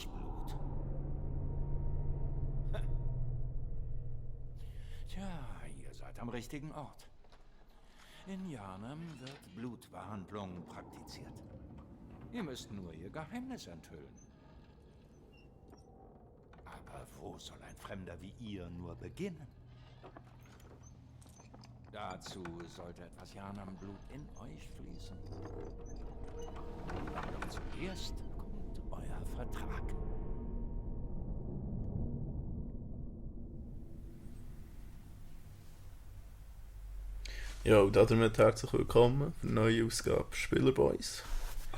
Blut. Tja, ihr seid am richtigen Ort. In Yharnam wird Blutbehandlung praktiziert. Ihr müsst nur ihr Geheimnis enthüllen. Aber wo soll ein Fremder wie ihr nur beginnen? Dazu sollte etwas Yharnam-Blut in euch fließen. Doch zuerst kommt euer Vertrag. Ja, und damit herzlich willkommen für eine neue Ausgabe Spielerboys.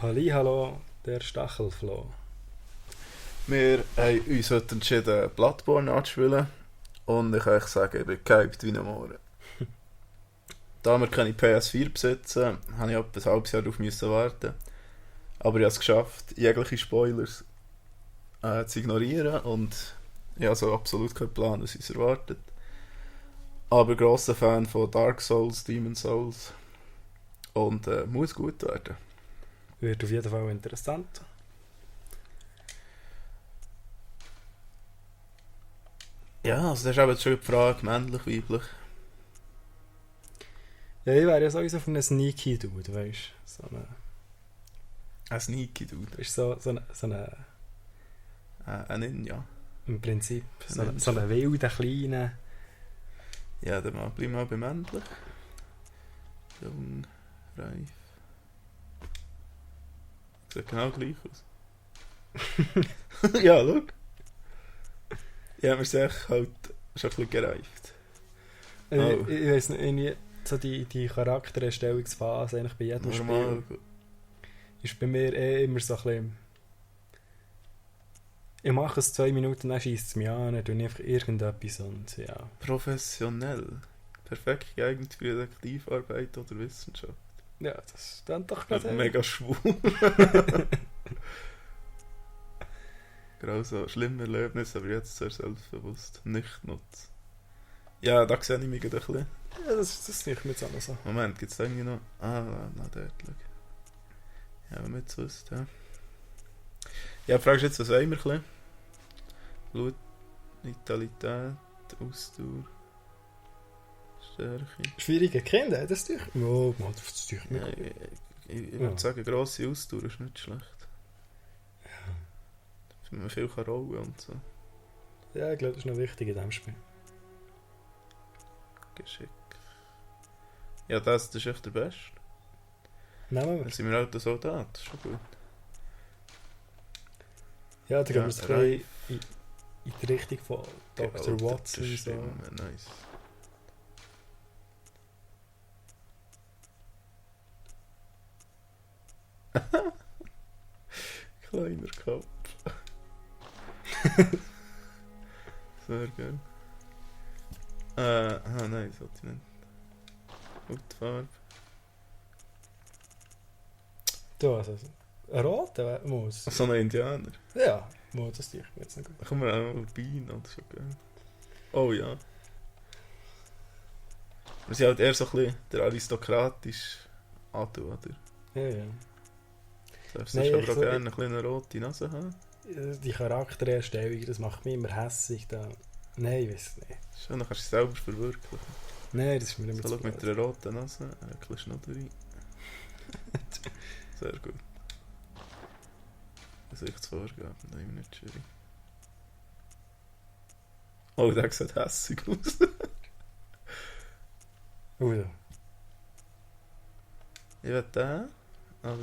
Hallo, der Stachelfloh. Wir haben uns heute entschieden, Bloodborne anzuspielen. Und ich kann euch sagen, ich bin gehypt wie ein Mohren. Da wir keine PS4 besitzen, habe ich etwa ein halbes Jahr darauf warten. Aber ich habe es geschafft, jegliche Spoilers zu ignorieren. Und ich habe so absolut keinen Plan, was uns erwartet. Aber grosser Fan von Dark Souls, Demon's Souls. Und muss gut werden. Wird auf jeden Fall interessant. Ja, also das ist eben jetzt schon die Frage, männlich, weiblich. Ja, ich wäre ja sowieso von einem Sneaky Dude, weißt du? So Ein Sneaky Dude. ist so eine Ein Ninja. im Prinzip so Ninja. eine wilde, kleine. Ja, dann bleib mal bei männlich. Jung, reif. Sieht genau gleich aus. Ja, schau. Ja, wir sind halt schon ein bisschen gereift. Oh. Ich weiss nicht, irgendwie so die Charaktererstellungsphase eigentlich bei jedem Normal. Spiel ist bei mir immer so ein bisschen. Ich mache es 2 Minuten, dann scheisst es mich an, dann tue ich einfach irgendetwas und ja. Professionell. Perfekt geeignet für Detektivarbeit oder Wissenschaft. Ja, das dann doch gerade. Mega schwul. Gerade so schlimme Erlebnisse, aber jetzt sehr selbstbewusst. Nicht nutzen. Ja, da sehe ich mich gerade ein bisschen. Ja, das nicht mit so einer Sache. Moment, gibt es da irgendwie noch... Ah, na, dort, schau. Ja, wenn man jetzt wüsste, ja. Ja, fragst du jetzt, was wollen wir ein bisschen? Blut, Vitalität, Ausdauer, Stärke. Schwierige Kinder, das tue ich. Oh, Mann, das tue ich Ja, nicht. ich würde sagen, grosse Ausdauer ist nicht schlecht. Wenn man viel rollen kann und so. Ja, ich glaube, das ist noch wichtig in diesem Spiel. Geschick. Ja, das ist echt der Beste. Nehmen Dann wir. sind wir halt ein Soldat, das ist schon gut. Ja, da gehen wir es ein reif. bisschen in die Richtung von Dr. Watson. So. Stimme, nice. Kleiner Kopf. Sehr geil. Nein, das wollte ich nicht. Hautfarbe. Du, also ein roter muss. So ein Indianer. Ja, muss das tue ich mir jetzt nicht gut. Da kommen wir auch noch Bienen, das ist schon geil. Oh ja. Wir sind halt eher so ein bisschen der aristokratische Adu, oder? Ja, ja. Darfst Nein, aber ich auch so- gerne eine kleine rote Nase haben. Die Charaktererstellung, das macht mich immer hässlich. Da. Nein, ich weiß nicht. Schon, dann kannst du dich selber verwirklichen. Nein, das ist mir immer So, zu schau mit blöd. einer roten Nase, ein bisschen Schnuderi. Sehr gut. Gesichtsvorgaben, nein, mir nicht schwierig. Oh, der sieht hässig aus. Oh, ja. Ich will den, aber...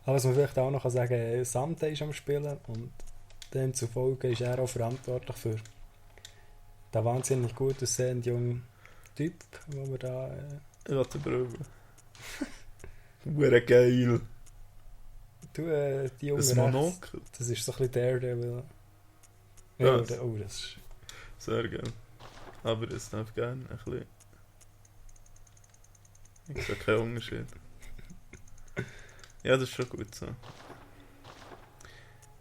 Aber was man vielleicht auch noch sagen kann, Samte ist am Spielen und demzufolge ist er auch verantwortlich für den wahnsinnig gut aussehenden jungen Typ, den wir da... Ich will den Brüder. Hure geil. Die Jungen Das Monokel. das ist so ein bisschen Daredevil. Ja, Ja, oh, das ist... Sehr geil. Aber es darf gerne ein bisschen... Ich sehe keinen Unterschied. Ja, das ist schon gut so.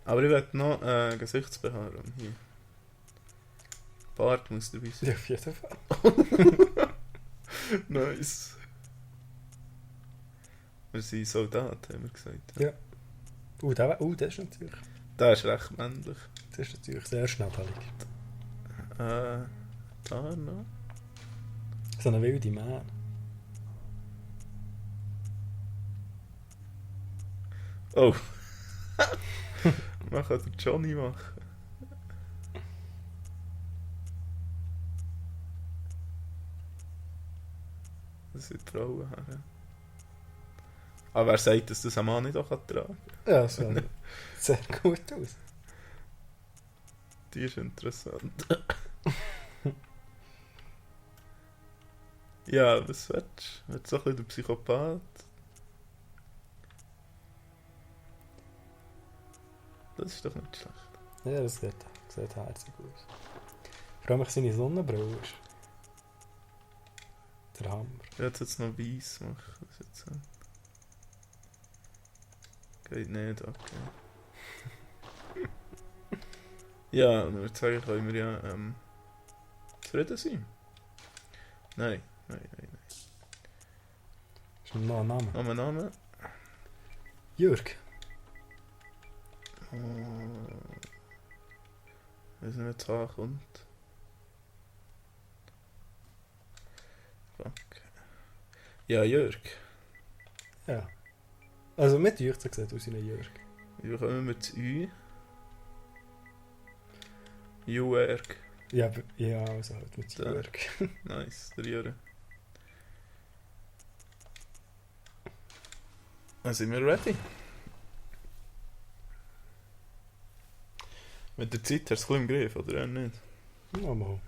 Aber ich will noch Gesichtsbehaarung hier. Bart muss dabei sein. Ja, auf jeden Fall. Nice. Wir sind Soldat, haben wir gesagt. Ja. Das ist natürlich... Der ist recht männlich. Das ist natürlich sehr schnabbelig. Da noch. So eine wilde Mann. Oh. Man kann den Johnny machen. Das sind die Frauen her. Aber wer sagt, dass das ein Mann nicht auch tragen kann? Ja, so sehr gut aus. Die ist interessant. Ja, was willst du? Willst du so ein bisschen der Psychopath? Das ist doch nicht schlecht. Ja, das sieht herzig aus. Ich freue mich, seine Sonnenbrille ist. Der Hammer. Ich werde es jetzt noch weiss machen. Was jetzt so. Geht nicht, okay. Ja, und ich würde sagen, können wir ja zufrieden sein. Nein. Ist noch ein Name? Noch ein Name? Jürg. Ich weiß nicht, wer H kommt. Fuck. Ja, Jörg. Ja. Also mit Jürg sieht aus wie ein Jürg. Wie bekommen wir das Ü? Jörg. Ja, also halt mit Da. Jürg. Nice, der Jörg. Dann sind wir ready. Mit der Zeit hast du es ein bisschen im Griff, oder auch nicht? Ja, mal.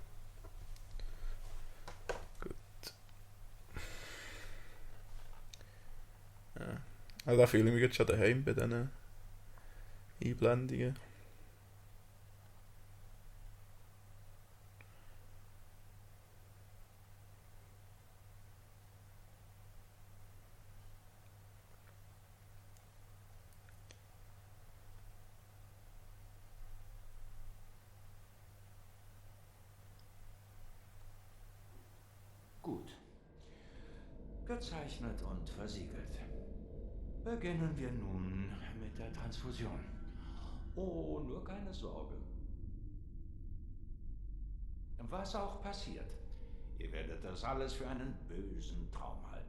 Ja. Also da fühle ich mich jetzt schon daheim bei diesen Einblendungen. Gut. Gezeichnet und versiegelt. Beginnen wir nun mit der Transfusion. Oh, nur keine Sorge. Was auch passiert, ihr werdet das alles für einen bösen Traum halten.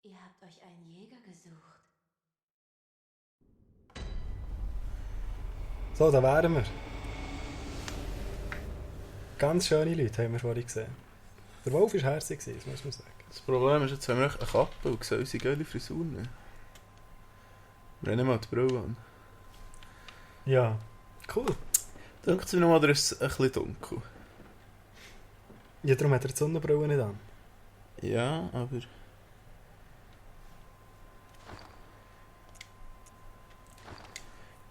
Ihr habt euch einen Jäger gesucht. So, da wären wir. Ganz schöne Leute haben wir vorhin gesehen. Der Wolf war herzig, das muss man sagen. Das Problem ist, jetzt haben wir echt eine Kappe und sehen unsere geile Frisur nicht. Wir haben nicht mal die Brille an. Ja. Cool. Denkt mir nochmal, da ist es ein bisschen dunkel. Ja, darum hat er die Sonnenbrille nicht an. Ja, aber...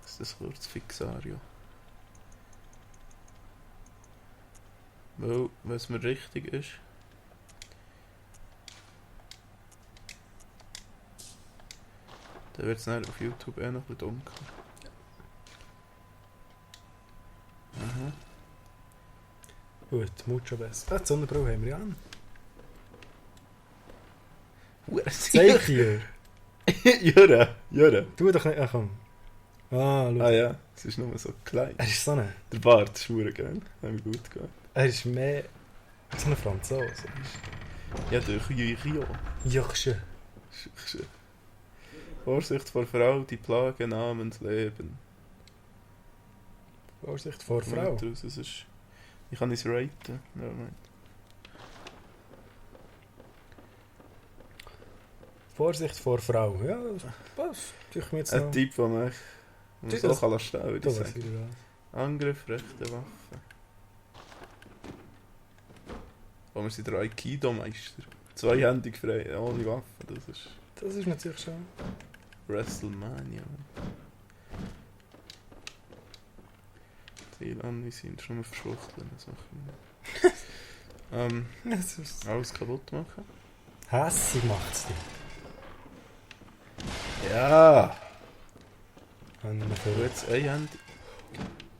Das ist das Kurzfixario. Weil, wenn es mir richtig ist... Dann wird es auf YouTube noch ein bisschen dunkel. Gut, mucho besser. Die Sonnenbrille haben wir ja an. Zeig dir! Jura. Tu doch nicht... Ach komm. Ah, schau. Ah ja, es ist nur so klein. Er ist so eine... Der Bart ist verdammt geil. Hat mir gut gegeben. Er ist mehr... so ein Franzose. Ja, der Rio. Jochsche. Vorsicht vor Frau, die Plage namens Leben. Vorsicht vor Frau. Daraus, es ist... Ich kann es raten. Ja, nein. Vorsicht vor Frau. Ja, was? Tue ich mir jetzt noch... Ein Typ, den man Du, so das- kann lassen stehen, würde Da ich weiß sagen. ich wieder was. Angriff, rechte Waffe. Oh, wir sind der Aikido-Meister. Zweihändig frei, ohne Waffe. Das ist Das ist natürlich schon... WrestleMania. Ziel anvisieren, schon mal verschwuchteln. Das ist... Alles kaputt machen. Hässig macht's dich. Ja! Wenn man Und für... jetzt einhändig.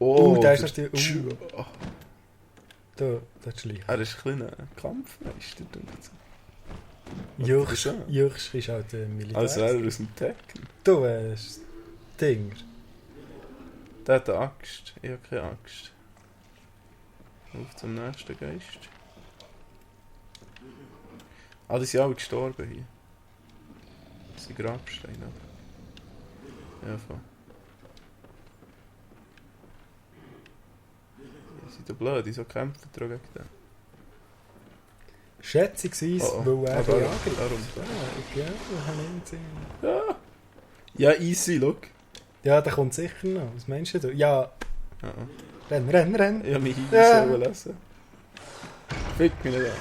der ist der natürlich... Oh, Da, das ist leicht. er ist ein kleiner Kampfmeister. Jochsch ist halt Militär. Also er aus dem Tekken. Du, ist Ding. Der hat eine Axt. Ich habe keine Axt. Auf zum nächsten Geist. Ah, die sind alle gestorben hier. Das sind Grabsteine. Ja, voll. Die sind doch blöd, die so kämpfen gegen den. Schätzungsweise, Oh, oh. weil er Ah, die darum, angreift. darum. Ja, das habe ich nicht gesehen. Ja! Ja, easy, look. Ja, der kommt sicher noch. Was meinst du? Ja, Ah, ah. renn. Ich habe mich hier Ja. so lesen. Fick mich nicht an.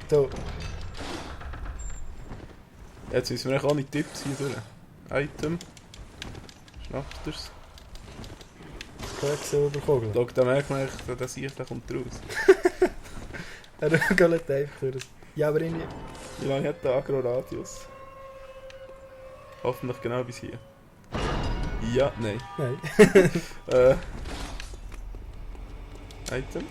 Da, Jetzt müssen wir auch nicht Tipps hier durch. Item. Schnappt er's. Quecksilberkugel. Schau, da merkt man echt, der Sicht, der kommt raus. Er ruggelt einfach durch. Ja, aber irgendwie... Wie lange hat der Agro-Radius? Hoffentlich genau bis hier. Ja, nein. Nein. Item.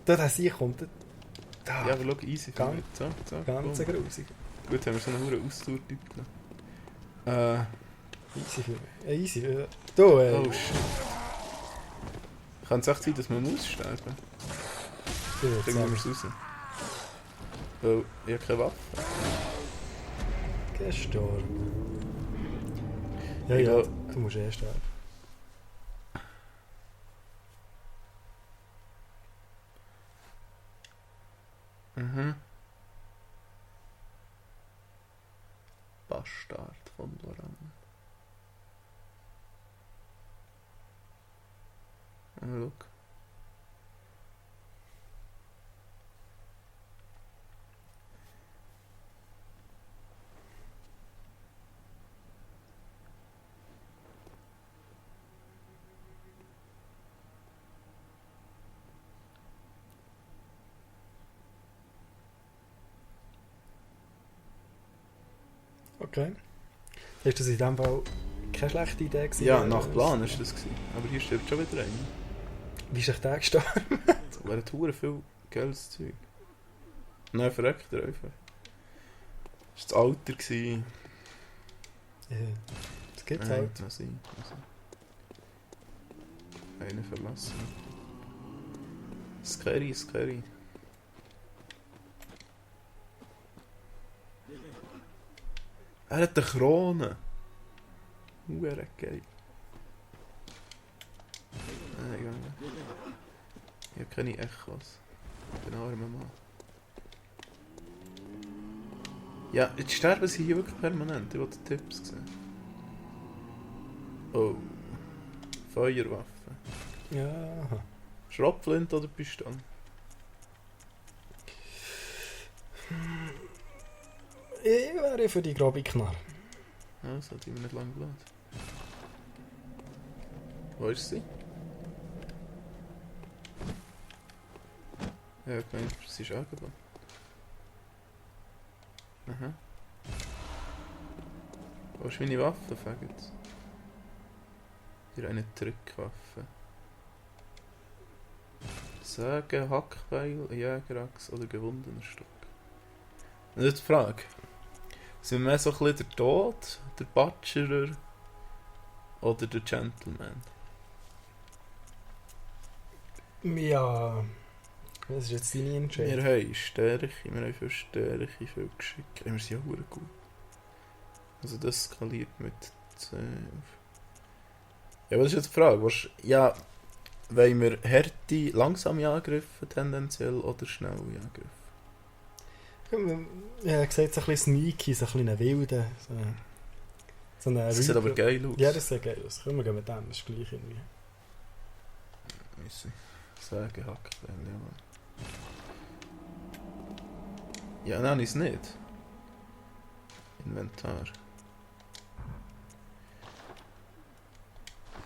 Da, der Sieg kommt... Da, Ja, aber schau, easy. Ganz- So, ganz boom. grusig. Gut, haben wir so einen hohen Ausdauer-Typ genommen. Easy für mich. Easy. Da, Oh shit. Kann es echt sein, dass man muss sterben? ich würde Kriegen wir sagen, es raus. Weil ich habe keine Waffe. gestorben. Ja, Ich ja, glaub- du musst eh sterben. Mhm. Bastard von Loran. Look. Okay. Ist das in dem Fall keine schlechte Idee gewesen? Ja, nach Plan war das gewesen. Aber hier stirbt schon wieder einer. Wie ist der gestorben? Es wäre hure viel geiles Zeug. Nein, verreckt er einfach. Das war das Alter. Gewesen. Ja, das gibt's Nein, halt. mal sehen, mal sehen. Einen verlassen. Scary. Er hat eine Krone. Hure geil. Ich habe keine Echos. Ich bin ein armer Mann. Ja, jetzt sterben sie hier wirklich permanent. Ich wollte Tipps sehen. Oh. Feuerwaffe. Ja, aha. Schrotflinte oder Pistole? Ich wäre für die grobe Knarre. Ja, das hat immer nicht lange geladen. Wo ist sie? Ja, ich meine, sie ist angeboten. Aha. Wo ist meine Waffe, Faggot? Für eine Drückwaffe. Säge, Hackbeil, Jägerachs oder gewundener Stock. Und jetzt die Frage. Sind wir mehr so ein bisschen der Tod, der Butcherer oder der Gentleman? Ja, das ist jetzt deine Entscheidung. Wir haben Stärke, wir haben viel Stärke, viel Geschick. Wir sind ja verdammt gut. Also das skaliert mit 10. Ja, was ist jetzt die Frage? Ja, wollen wir harte, langsame Angriffe tendenziell oder schnelle Angriffe? Ja, er sieht so ein bisschen sneaky, so ein bisschen wilde. So eine Das sieht aber geil aus. Ja, das sieht geil aus. Können wir gehen mit dem, das ist gleich irgendwie. Müssen sagen, Hackbeil, ja. Ja, nein, ist nicht. Inventar.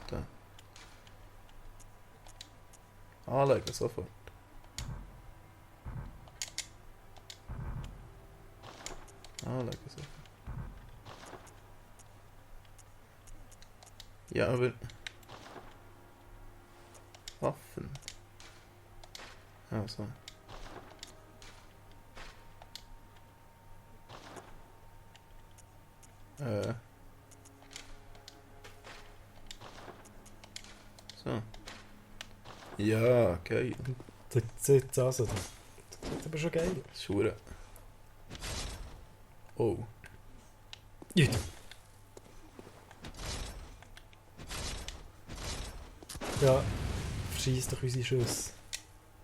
Da. Anlegen, sofort. Anlegen, sofort. Ja, aber... Waffen. Also. So. Ja, geil. Das sieht also, das sieht aber schon geil aus. Schure. Oh. Jut. Ja, verschießt doch unsere Schüsse.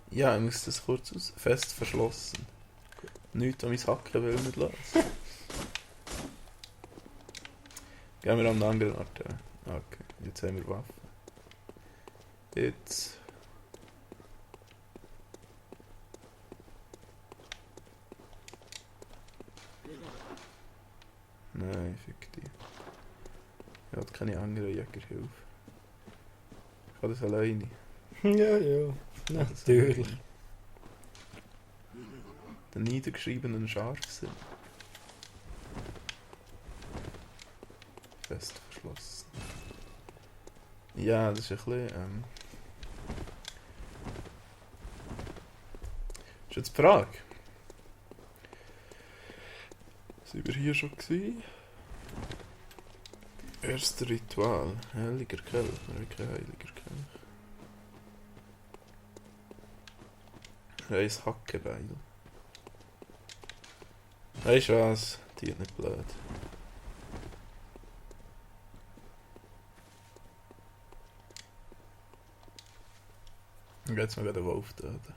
Ja, ich muss das kurz aus. Fest verschlossen. Nichts an mein Hacken will nicht los. Gehen wir an den anderen Ort. Okay, jetzt haben wir Waffen. Jetzt. Nein, fick die. Ich habe keine andere Jägerhilfe. Ich kann das alleine. Ja, ja. Natürlich. Den niedergeschriebenen Scharfsinn. Fest verschlossen. Ja, das ist ein bisschen... ist jetzt die Frage. Sind wir hier schon gewesen? Erster Ritual. Heiliger Kelch. Wir haben kein heiliger Kelch. Ein Hackebeil. Weisst du was? Die ist nicht blöd. Und jetzt mal den Wolf töten.